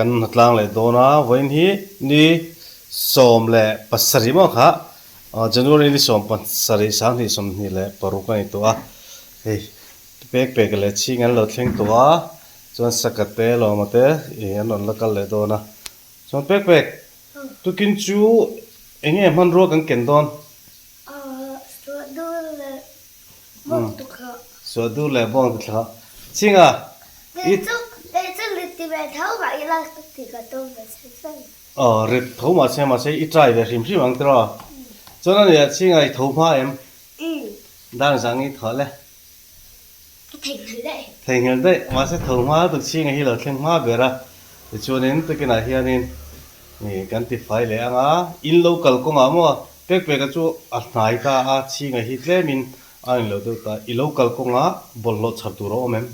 Kan hnatlang leh dawn a, vawiin hi ni 17 maw kha January ni 17 sanghnih 26 a ni tawh a, hei pek pek leh chhing an lo thleng tawh a, chuan saka te lawma te ih an rawn la kal leh dawn a, chuan pek pek tukin chu eng nge hmanrua kan ken dawn? Suahdur leh bawng tukthla. Suahdur leh bawng tukthla. Chhinga i. Kei chu rit ti ve tho mah ila ka ti ka tum ve chhe chhe. Aw rit tho mah se mahse i try ve hrim hrim ang tiraw. Chuan a nia Chhinga i tho hma em? Dang zang i thaw le. Ka theihnghilh daih. Theihnghilh daih, mahse tho hma lutuk chhinga hi lo thleng hma ber a, tichuanin tukinah hianin ih kan ti fai leh ang a, in lo kal kawngah maw pek peka chu a hnai ta a, chhinga hi tlemin a ni lo deuh ta, i lo kal kawngah bawlhhlawh chhar tur a awm em?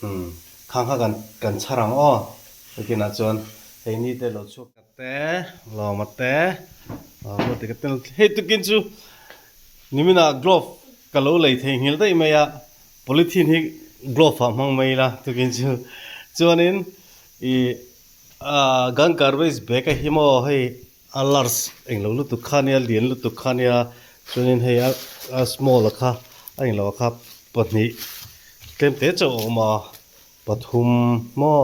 Umm, khang kha kan kan chhar ang aw, tukinah chuan hei ni te lo chhuak. Te, lawma te, ruat ka tel hei tukin chu niminah glove ka lo lei thei nghil daih mai a, polythene hi glove ah hmang mai ila tukin chu chuanin ih ah gun garbage bag a hi maw hei a large englo lutuk kha ania lian lutuk kha ania chuanin hei a small a kha a englo a kha pahnih tlem te chauh a awm a. Pathum maw?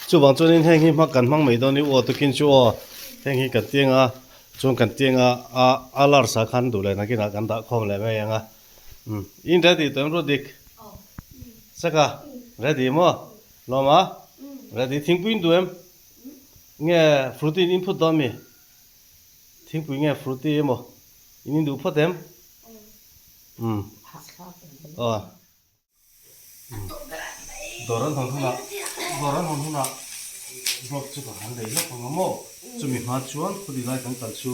Chuvang chuanin heng hi hma kan hmang mai dawn i aw tukin chu aw heng hi kan tiang a chuan kan tiang a a a larsa khan duh leh nakinah kan dah khawm leh mai ang a umm in ready tawh em Rudik? Saka ready maw? Lawma ready thingpui in duh em? Nge fruity in inphut dawn mi? Thingpui nge fruity emaw in induh phawt em? Umm aw. Dawr an hawn hunah dawr an hawn hunah block chu ka han lei lawk ang a maw chumi hma chuan khawdi lai kan kal chu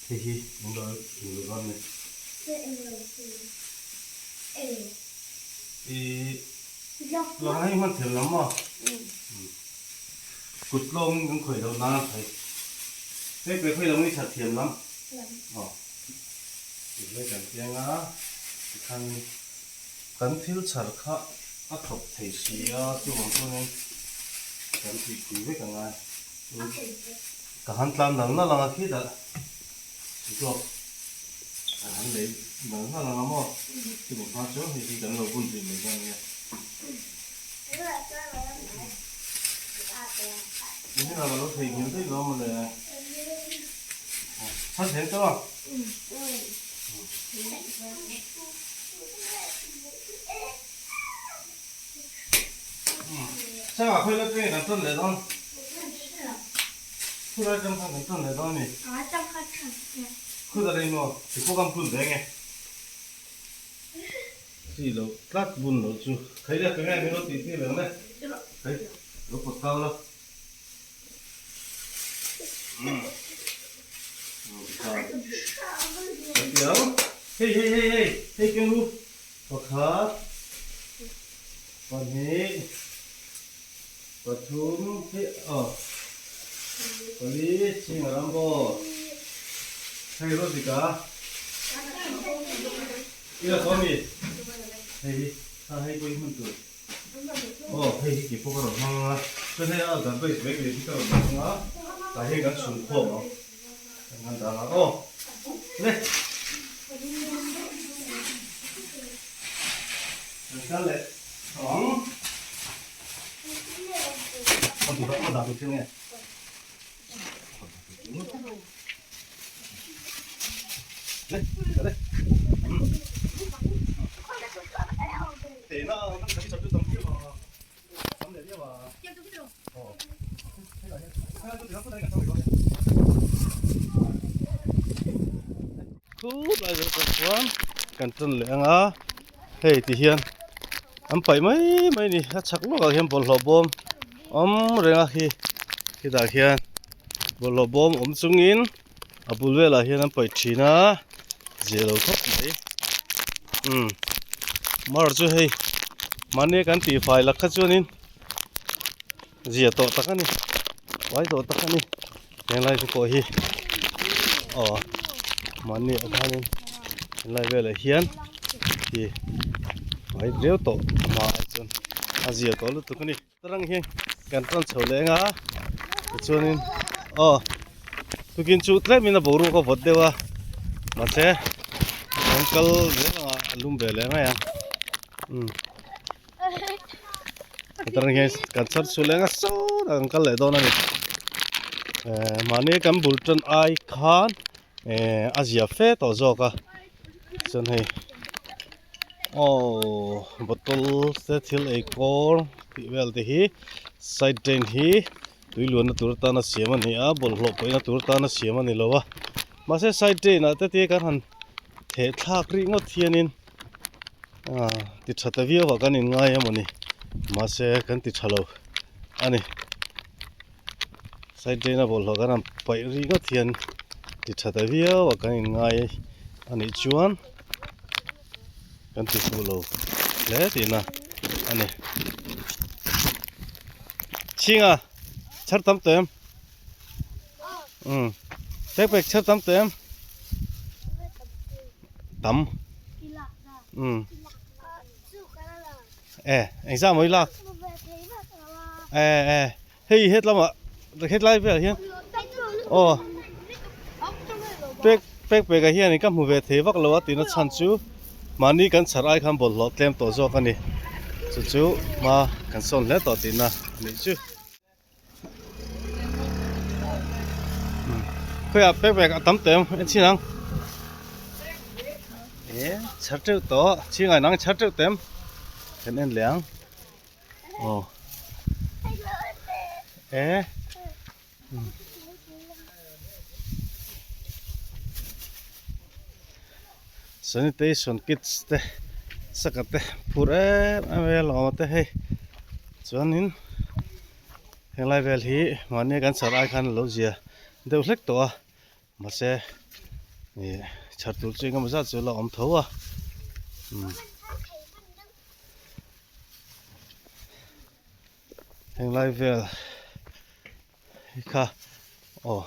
hei hi in lo in lo dawn a ni. Ih lawng hei hman thel lam maw kut tlawng in kan khawih loh nan a thei hei pe khawi lo nge chhat thiam lam aw tihlai kan piang a tikhan. Kan thil chhar kha a thawk thei si a, chuvang chuanin kan tihpui vek ang a. Ka han tlan nal nal ang a khitah zawk ka han lei nal nal ang a maw? Chuvang hma chuan hei hi kan lo bun rih mai dawn nia. Nimin ah ka lo theihnghilh daih lo mawle. Chhan thei tawh a? Changah khawi la tenge kan tan leh dawn? Khulai atang khan kan tan leh dawn a ni. Khulai rei maw? Ti pawh kan bun ve nge? Chi lo tlat bun lo chu. Khawi la tenge min lo tih tir reng le. Khawi lo pawt kau la. Hei hei hei hei hei keng u pakhat pahnih pathum hei aw pali chhing a ram bawk hei Rosika i la tawh a mi hei hi hei pawh hi hman tur. Aw hei hi kei pawh ka rawn hmang a, chuan hei a garbage bag leh hi ka rawn hmang a, tah hian kan chhung khawm ang, kan han dah ang aw le kan kal leh tawh ang a duh a dah duh thil nge le le Khulai zawk chuan kan tan leh ang a hei ti hian an paih mai mai a ni a chhak lawkah hian bawlhhlawh bawm awm reng a khi khitah khian bawlhhlawh bawm awm chungin a bul velah hian an paih thin a zia lo khawp mai umm mar chu hei mahni kan tih fai lak kha chuanin zia tawh tak a ni fai tawh tak a ni henglai te pawh hi aw mahni ah khanin helai velah hian ih fai viau tawh hmaah chuan a zia tawh lutuk a ni. Tarang hian. Kan tan chho leng a tichuanin aw tukin chu tlemin a boruak a vawt deuh a mahse kan kal zel ang a a lum ve leh mai a umm hetah hian kan chhar chhuah leng a sawtah kan kal leh dawn a ni eh mahni kan bul tan ai khan eh a zia fe tawh zawk a chuan hei. Aww bottle te thil ei kawr tih vel te hi side drain hi tui luanna tur atana siam a ni a bawlhhlawh pawhina tur atana siam a ni lo a mahse side drain ah te te kan han theh thlak rih ngawt hianin ah ti tha ta viau ah kan inngai emaw ni mahse kan ti tha lo a ni side drain a bawlhhlawh kan han paih rih ngawt hian ti tha ta viau ah kan inngai a nih chuan. Kan ti fuh lo hle tihna a ni. Chhinga chhar tam tawh em? Umm pek pek chhar tam tawh em? Tam. Umm e engzah maw i lak? E e Hei hetlamah hetlai velah hian aw pek pek pekah hian ka hmu ve thei vak lo a tihna chhan chu mahni kan chhar ai khan bawlhhlawh tlem tawh zawk a ni chu chu hma kan sawn hle tawh tihna a nih chu. Khawiah pek pek a tam tawh em en chhin ang e chhar teuh tawh chhingah nang chhar teuh tawh em kan en leh ang. Aw e Sanitation kits te saka te phur em em a lawm te hei chuanin henglai vel hi mahni kan chhar ai khan a lo zia deuh hlek tawh a mahse ih chhar tur chu engemaw zat chu a la awm tho a umm. Henglai vel hi kha aw.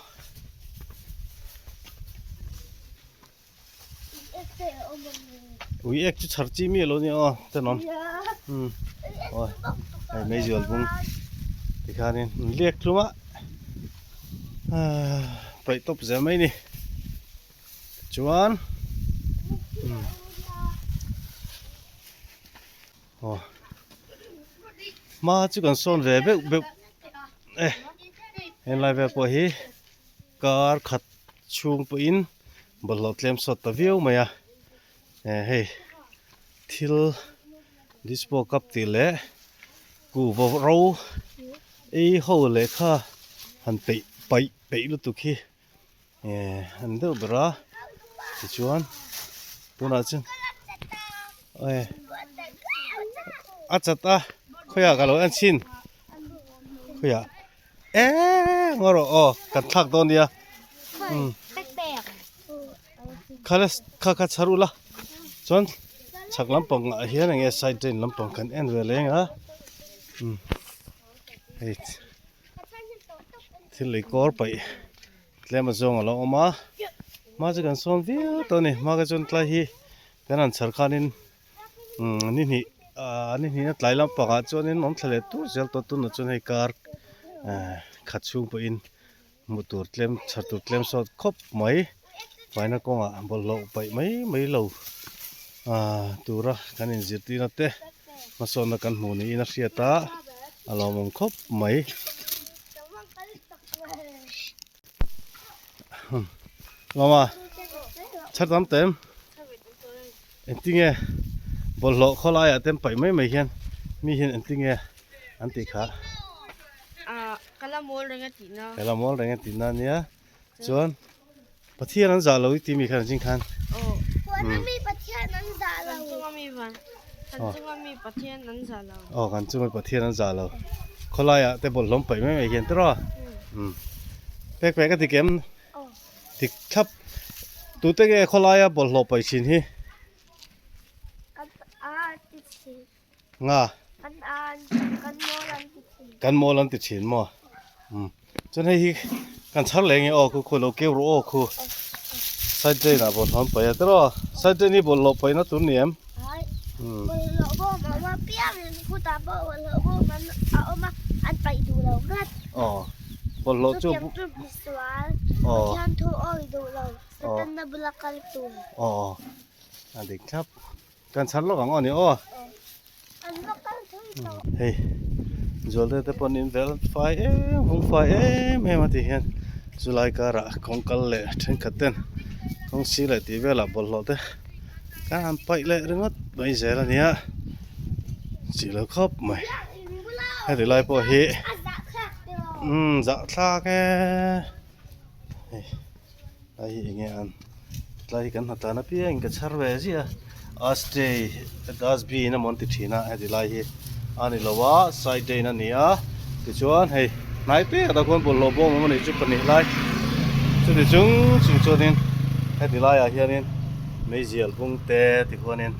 Ui ek chu chhar chi mi alo ni aw tenawm umm aw hei meizual bung tikhanin an liak tlum a paih tawp zel mai ni chuan umm. Aw hma chu kan sawn ve beuh beuh e helai vel pawh hi kar khat chhung pawhin bawlhhlawh tlem sawt ta viau mai a eh hei thil dispo cup tih leh kuhva ro ei ho lehkha han peih paih peih lutuk hi. Eh an deuh ber a tichuan tunah chuan eh a chat a khawiah ka lo en chhin khawiah eh ngaw rawh aw kan thlak dawn nia umm kha la kha kha chhar ula chuan chhak lampang ah hian eng nge side drain lampang kan en ve leng a umm hei. Thil lei kawr paih tlem a zawng a lo awm a hma chu kan sawn viau tawh a ni hma ka chuan tlai hi kan han chhar khanin umm ni hnih ah ni hnihna tlai lampangah chuanin awm thla leh tur zel tawh tunah chuan hei kar eh khat chhung pawhin hmuh tur tlem chhar tur tlem sawt khawp mai faina kawngah bawlhhlawh paih mai mai lo ah tura kan inzirtirna te. Hmasawnna kan hmuh niin a hriat a, a lawmawm khawp mai. Lawma, chhar tam ta em? Engtinge bawlhhlawh khawlaiah te an paih mai mai hian mi hian engtinge an tih kha? Ka la mawl reng a tihna. Ka la mawl reng a tihna ania. Chuan Pathian an zah lo i timi khan zing khan. Huan mi Pathian an zah lo. Kan chunga mi van. Kan chunga mi Pathian an zah lo. Aw kan chunga mi Pathian an zah lo. Khawlaiah te bawlhhlawm paih mai mai hian tiraw. Um. Pek pek a dik em? Dik thlap. Tute nge khawlaia bawlhhlawh paih thin hi? Kan an ti thin. Nga. Kan an kan mawl an ti thin. Kan mawl an ti thin maw? Um. Chuan hei hi kan chhar leh nge aw khu khu lo keu rawh aw khu. Side drain ah bawlhhlawh an paih a tiraw? Side drain hi bawlhhlawh paihna tur ni em? Hai. Bawlhhlawh bawm a awm a piang in khutah pawh bawlhhlawh bawm an a awm a. An paih duh lo ngat. Aw. Bawlhhlawh chu. Chutiang chu misual. Pathian thu awi duh lo. Satanna bula kal tur. Aw. A dik thlap. Kan chhar lawk ang aw ni aw. An va kal thui tawh. Hei Zualte te pawh an vel fai em hung fai em em a ti hian chulai karah kawng kal leh thenkhat ten kawng sir leh tih velah bawlhhlawh te khan an paih leh ringawt mai zel a nia chih lo khawp mai heti lai pawh hi umm zahthlak e hei. Tlai hi enge an tlai hi kan hnatlan apiangin ka chhar ve ziah a astray dustbin emaw an ti thin a heti lai hi a ni lo a side drain a ni a tichuan hei hnai te ah khuan bawlhhlawh bawm awm a nih chu pahnih lai chuti chung chung chuanin heti laiah hianin meizial bung te tikhuanin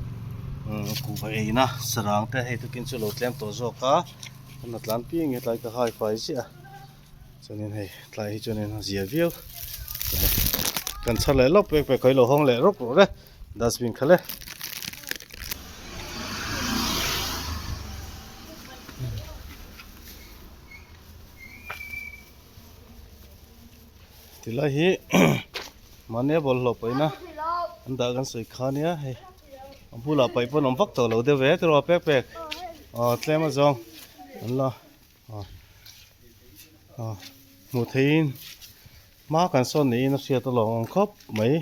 umm kuhva eina sarang te hei tukin chu lo tlem tawh zawk a kan hnatlan piangin tlai ka hai fai ziah a. Chuanin hei tlai hi chuanin a zia viau kan chhar leh lawk pek pek khawi lo hawng leh rawk rawh e dustbin kha le. Tilai hi mahni a bawlhhlawh paihna an dah kan sawi kha nia hei a bulah paih pawn awm vak tawh lo deuh ve tiraw pek pek aw tlem a zawng an la. Hmuh theihin hma kan sawn niin a hriat alawm awm khawp mai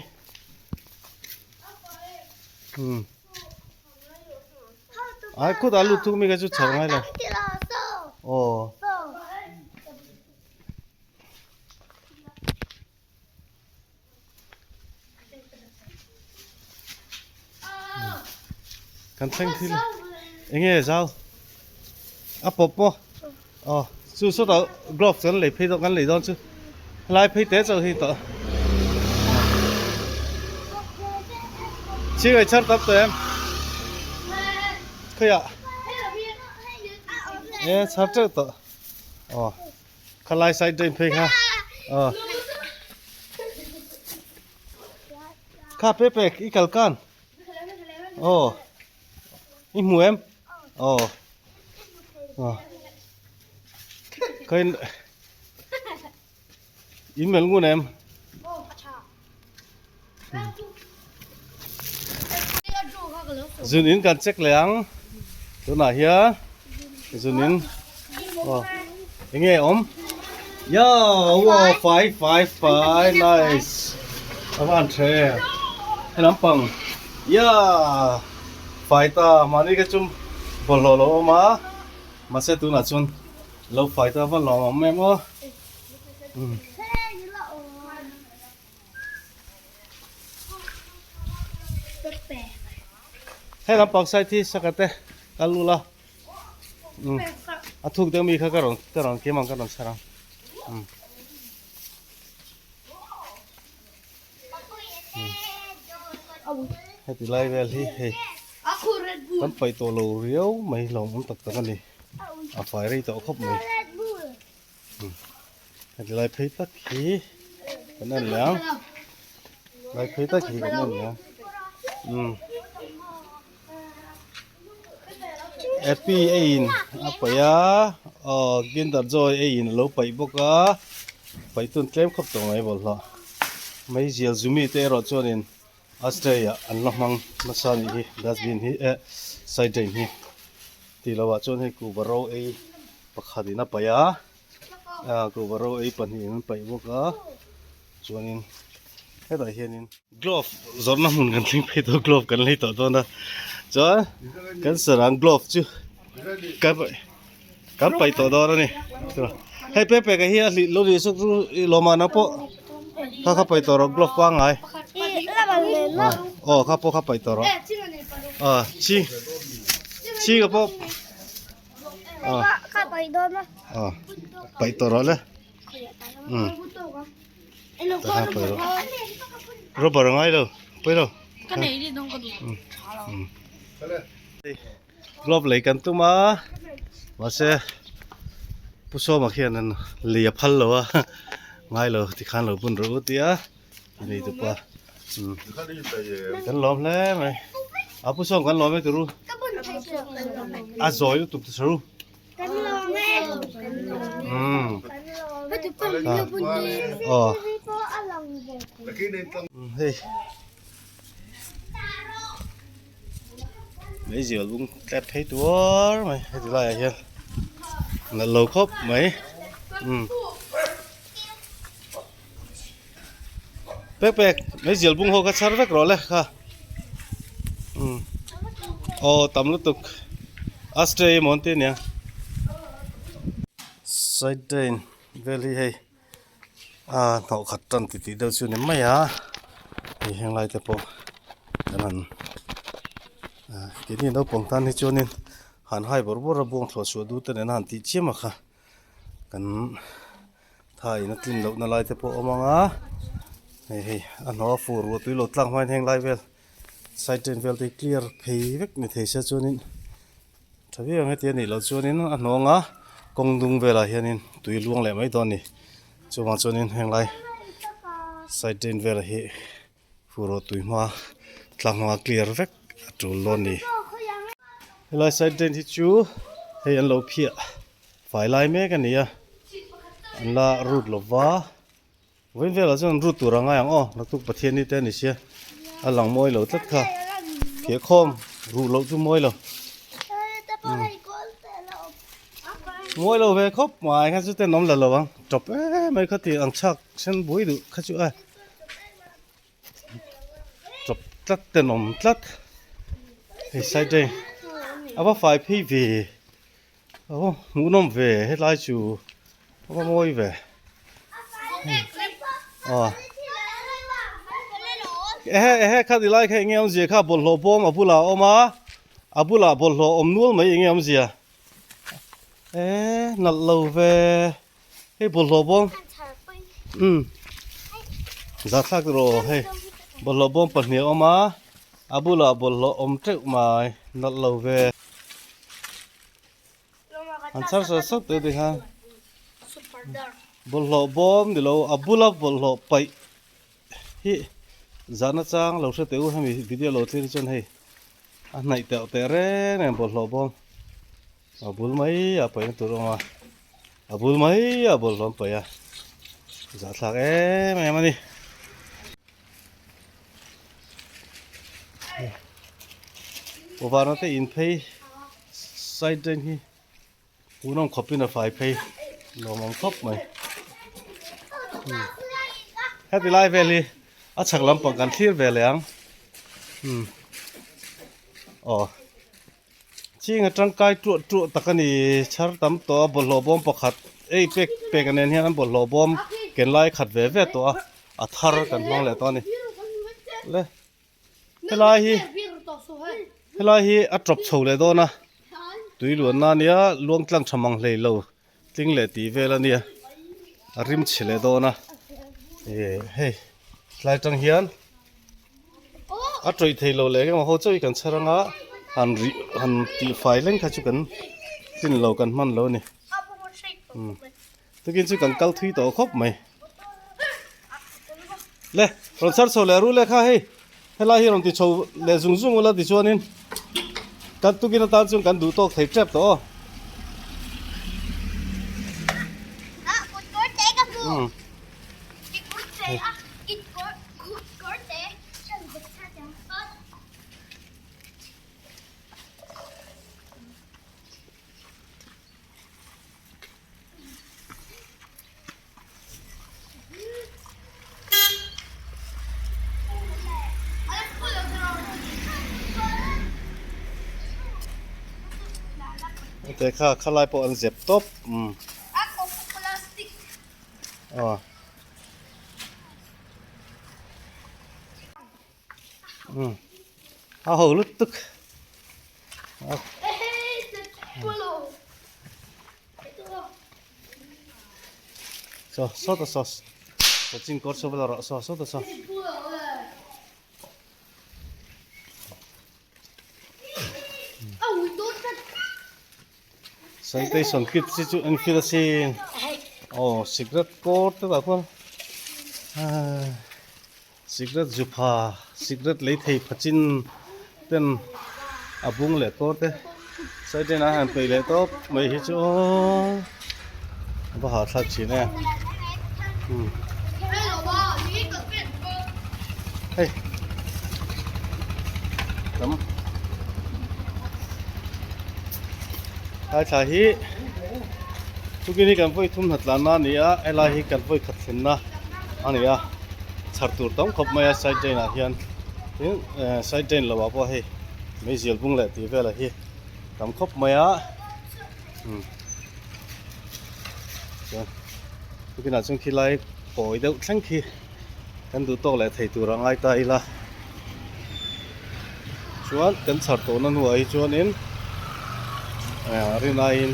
umm ai kutah lut thung mi kha chu chhar ngai lo aw. Kan thleng thil enge zau a pawp maw aw chu sawtah glove kan lei phei dawn kan lei dawn chu helai phei te chauh hi tawh ching ai chhar tam tawh em khawiah e chhar teuh tawh aw. Khalai side drain phei kha aw kha pe pek i kal kan aw i hmu em aw aw khain in mel ngun em Zun in kan check leh ang tunah hian zun in aw enge awm yo wow fai fai fai nice a van tha em he lampang ya fai ta mahni ka chum bawlhhlawh lo awm a mahse tunah chuan lo fai ta va lawm awm em aw. Hei lampang side hi saka te kal ula umm a thuk deuh mi kha ka rawn ka rawn kim ang ka rawn chhar ang umm heti lai vel hi hei kan paih tawh lo riau mai hlawm awm tak tak a ni a fai rei tawh khawp mai. Heti lai phei tak hi kan en leh ang lai phei tak hi kan en leh ang umm Happy ei in a paih a aw Kinder Joy ei in a lo paih bawk a paih tun tlem khawp tawh mai bawlhhlawh meizial zumi te erawh chuanin Astray ah an la hmang nasa anih hi dustbin hi eh side drain hi tih loh ah chuan hei kuhva ro ei pakhat in a paih a ah kuhva ro ei pahnih in an paih bawk a chuanin hetah hianin glove zawrhna hmun kan thleng phei tawh glove kan lei tawh dawn a chuan kan sarang glove chu kan kan paih tawh dawn a ni hei pe pek a hi a hlih lo nih suk chu i lawmah nang pawh kha kha paih tawh rawh glove pangngai aw kha pawh kha paih tawh rawh ah chi chi ka pawh ah ah paih tawh rawh le um ta kha paih rawh rubber a ngai lo paih lo um Glove lei kan tum a mahse Pu Sawma khian an lei a phal lo a ngai lo tikhan lo bun rawh u tia nei tupa umm kan lawm hle mai a Pu Sawm kan lawm e turu a zawi lutuk ta saru. Umm. Aw. Hei. Meizial bung tlep phei tuar mai heti laiah hian nalh lo khawp mai. Umm. Pek pek meizial bung ho kha chhar vek rawh le kha. Umm. Aw tam lutuk. Astray emaw an ti ania. Side drain vel hi hei a hnawh khat tan ti tih deuh chu ni mai a hei heng lai te pawh kan han ah keini naupang tan hi chuanin han hai bawrh bawrh a buang thluah chhuah duh te nena han tih chiam a kha kan tha in a tlin loh na lai te pawh a awm ang a hei hei a hnawh a fur ruah tui lo tlak hmain heng lai vel side drain vel te hi clear phei vek ni thei se chuanin. Tha viau ang heti a nih loh chuanin a hnuanga kawng dung velah hianin tui luang leh mai dawn a ni. Chuvang chuanin henglai side drain velah hi fur tui hma tlang hmanga clear vek a tul dawn a ni. Helai side drain hi chu hei an lo phiah fai lai mek a ni a, an la rut lova. Vawiin velah chuan rut tur a ngai ang aw, naktuk Pathian ni te a ni sia, a lang mawi lo tlat kha, thir khawm ruh loh chu mawi lo. Mawi lo ve khawp mai kha chu ten awm la lo ang, tawp em mai kha tih ang chhak sen buai duh kha chu a tawp tlat ten awm tlat, hei side drain a va fai phei ve. Aw hmuhnawm ve helai chu a va mawi ve aw ehe ehe kha ti lai kha enge awmzia kha bawlhhlawh bawm a bulah a awm a a bulah bawlhhlawh awm nual mai enge awmzia eh nalh lo ve hei bawlhhlawh bawm umm zathlak rawh hei bawlhhlawh bawm pahnih a awm a a bulah bawlhhlawh awm teuh mai nalh lo ve. An chhar sawt sawt teh tih khan bawlhhlawh bawm ni lo a bula bawlhhlawh paih hi zahna chang lo hre teh u hemi video lo thlir chuan hei a hnaih teuh teh reng reng bawlhhlawh bawm a bul mai a paihna tur a awm a a bul mai a bawlhhlawh an paih a zahthlak em em a ni. Vana te in phei side drain hi unawm khawpin a fai phei lawmawm khawp mai heti lai vel hi a chhak lampang kan thlir ve leh ang umm aw ching a tangkai tuah tuah tak a ni chhar tam tawh a bawlhhlawh bawm pakhat ei pek pek a nen hian an bawlhhlawh bawm ken lai khat ve ve tawh a a thar kan hmang leh tawh a ni le helai hi helai hi a tawp chho leh dawn a tui luanna a nia luang tlang tha mang hlei lo tling leh tih vel a nia a rim chhe leh dawn a eh hei tlai tang hian a tawih thei lo leh engemaw ho chauh hi kan chhar anga han rih han tih fai leng kha chu kan tlin lo kan hman lo a ni umm tukin chu kan kal thui tawh khawp mai le rawn chhar chho leh ru le kha hei helai hi rawn ti chho leh zung zung ula tichuanin kan tukin atan chuan kan duh tawk thei tep tawh aw. Umm. Te kha khalai pawh an zep tawp umm aw umm a ho lutuk Saw sawta saw saw ching kawr saw vel rawh saw sawta saw. Sanitation kit chi chu an fil asin aw cigarette kawr te dah khuan cigarette zu pha cigarette lei thei pha chin ten a bung leh kawr te side ah han peih leh tawp mai hi chu aw. A va hahthlak thin em. Umm. Hei. Tam. Hai thla hi tukin hi kan vawi thum hna tlanna a ni a helai hi kan vawi khat thlenna a ni a chhar tur tam khawp mai a side drain ah hian tin side drain lo ah pawh hei meizial bung leh tih velah hi tam khawp mai a umm chuan tukinah chuan khilai kawi deuh thleng khi kan duh tawk leh thei tur a ngai ta ila chuan kan chhar tawhna hnuah hi chuanin ah rinaiin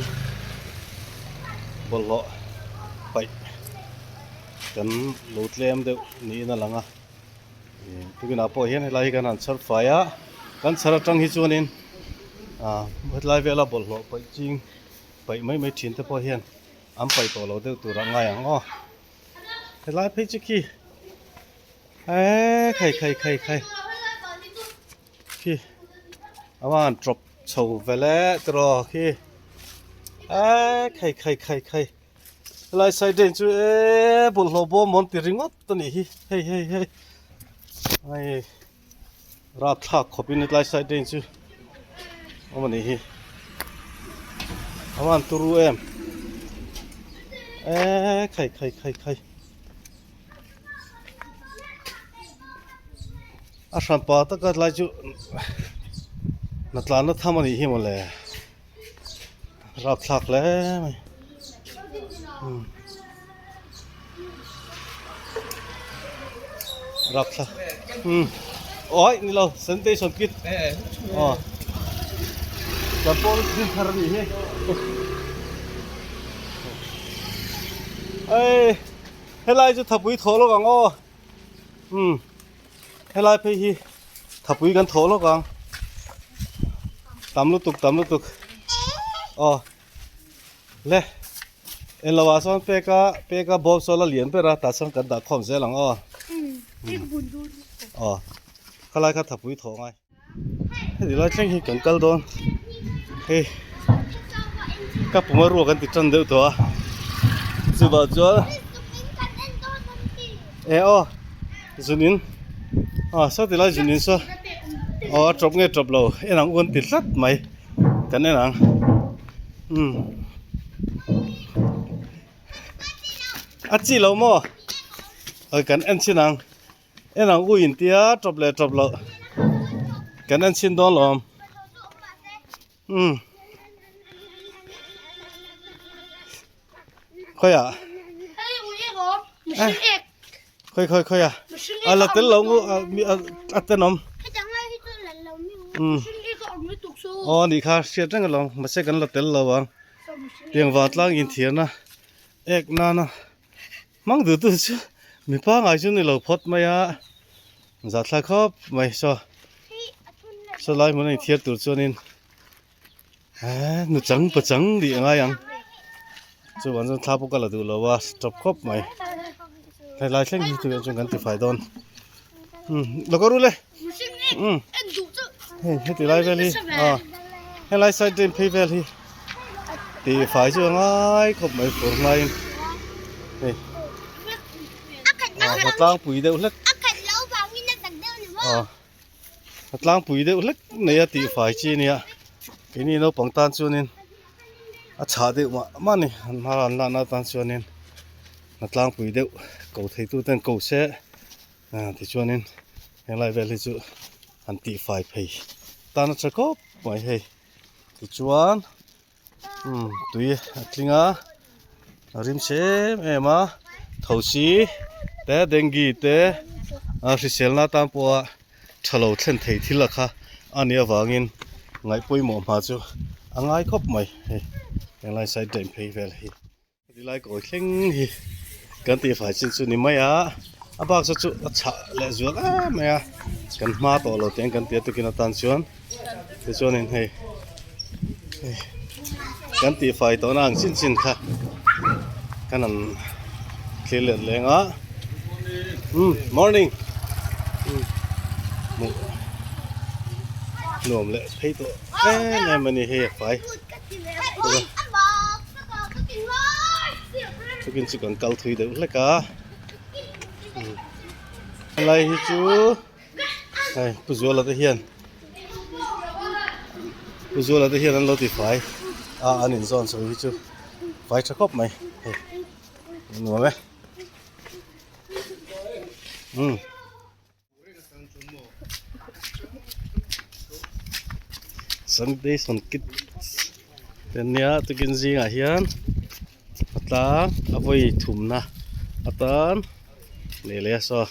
bawlhhlawh paih kan lo tlem deuh niin a lang a tukinah pawh hian helai hi kan han chhar fai a kan chhar atang hi chuanin ah hetlai vela bawlhhlawh paih ching paih mai mai thin te pawh hian an paih tawh lo deuh tur a ngai ang aw. Helai phei chu khi eee khai khai khai khai khi a van tawp chho vele tiraw khi eee khai khai khai khai helai side drain chu eee bawlhhlawh bawm awm ti ringawt a nih hi hei hei hei hei rapthlak khawpin helai side drain chu awm a nih hi a van turu em eee khai khai khai khai a hranpa taka tlai chu hnatlanna tham a nih hi mawle rapthlak hle mai umm rapthlak umm awi ni lo sanitation kit aw kan pawl thil thar a nih hi ei helai chu thapui thawh lawk ang aw umm helai phei hi thapui kan thawh lawk ang tam lutuk tam lutuk aw le eng lo ah sawn pek a pek a bawm sawn a lian ber a tah sawn kan dah khawm zel ang aw aw khalai kha thapui thawh ngai heti lai thleng hi kan kal dawn hei ka puma ruak an ti tan deuh tawh a chuvah chuan e aw zunin ah saw ti lai zunin saw aw a tawp nge tawp lo en ang u an ti tlat mai kan en ang umm a chi lo maw kan en chhin ang. En ang u in tia tawp leh tawp loh kan en chhin dawn lawm umm khawiah khawi khawi khawiah a la tel lo ngu a tenawm umm aw a nih kha hriat reng alawm mahse kan la tel lo ang tiang vantlang inthiarna ek nana. Hmang duh tu chu mi pangai chu ni lo phawt mai a, zathlai khawp mai saw saw lai hmun a inthiar tur chuanin eee nu chang pa chang tih a ngai ang chuvang chuan thla pawh ka la duh lo a tawp khawp mai helai thleng hi tûnah chuan kan ti fai dawn umm lo ka rul e umm hei heti lai vel hi aw helai side drain phei vel hi. Tih fai chu a ngai khawp mai fur ngaiin hei a tlangpui deuh hlek a tlangpui deuh hlek nei a tih fai chi ania keini naupang tan chuanin a chhah deuh mah mah a ni an hma an lakna atan chuanin a tlangpui deuh ko thei tu ten ko se tichuanin helai vel hi chu an tih fai phei tan a tha khawp mai hei. Tichuan umm tui a tling a a rim chhe em em a thosi te dengue te a hriselna atan pawha tha lo thlen thei thil a kha a nih avangin ngaih pawimawh hma chu a ngai khawp mai hei helai side drain phei vel hi. Tilai kawi thleng hi kan tih fai chin chu ni mai a a bak saw chu a chhah leh zual em mai a kan hma tawh lo teng kan ti a tukin atan chuan tichuanin hei hei kan tih fai tawhna ang chin chin kha kan han thlir let leng a umm morning umm hmuh nuam leh phei tawh em em a ni hei a fai. Tukin chu kan kal thui deuh hlek a helai hi chu hei Pu Zuala te hian Pu Zuala te hian an lo ti fai a an inzawn chho hi chu fai tha khawp mai hei nuam e umm. Sunday sawnkit te ania tukin zingah hian a tlang a vawi thumna atan leh leh a saw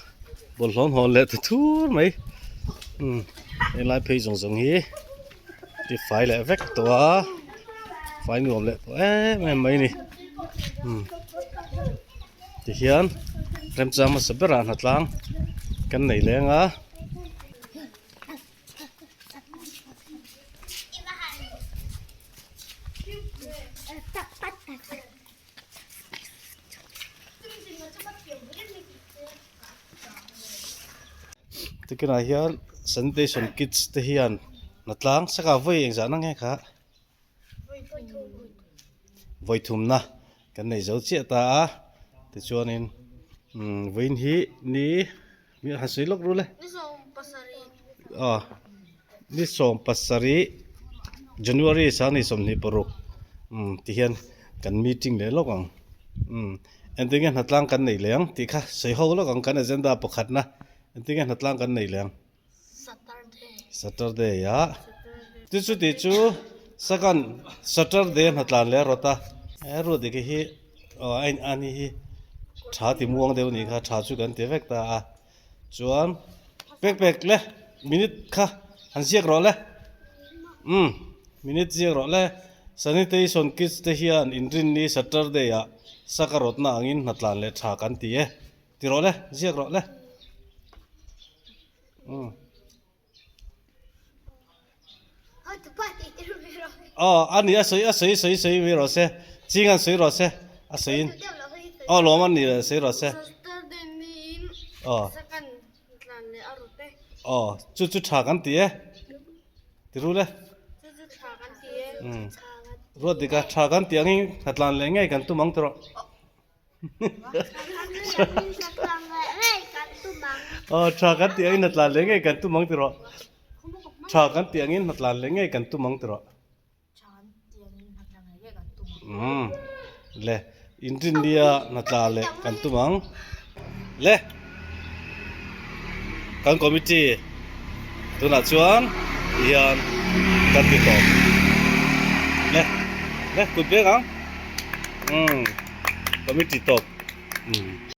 bawlhhlawh an hawn leh ta thur mai umm helai phei zawng zawng hi ti fai leh vek tawh a fai nuam leh tawh em em mai a ni umm. Tihian remchang hmasa berah hnatlang kan nei leng a. Tikinah hian sanitation kits te hian hnatlang saka vawi engzah na nge kha. Vawi thumna kan nei zo chiah ta a tichuanin umm vawiin hi ni mi han sawi lawk rul e aw ni 17 January 2026 umm tihian kan meeting leh lawk ang umm engtin nge hnatlang kan nei leh ang tih kha sawi ho lawk ang kan agenda pakhatna engtin nge hnatlang kan nei leh ang. Saturday ah chu chuti chu second Saturday a hnatlan leh a rawt a he ruat dik hi aw a ani hi tha ti muang deuh anih kha tha chu kan ti vek ta a chuan pek pek le minute kha han ziak rawh le umm minute ziak rawh le sanitation kits te hian inrinni Saturday ah saka rawtna angin hnatlan leh tha kan ti e. Ti rawh le, ziak rawh le. Umm. Aw, a ni a sawi a sawi sawi sawi mai rawh se. Ching an sawi rawh se. A sawiin. Aw, lawm an ni le sawi rawh se. Aw. Aw, chu chu tha kan ti e. Ti ru le. Umm. Ruat dika tha kan ti angin hna tlan leh ngei kan tum ang ti rawh. Aw tha kan tih angin hnatlan leh ngei kan tum ang ti rawh. Tha kan tih angin hnatlan leh ngei kan tum ang ti rawh. Umm le inrinnia hnatla leh kan tum ang. Le kan committee tunah chuan tihian kan ti tawp. Le le kut vek ang. Umm committee tawp. Umm.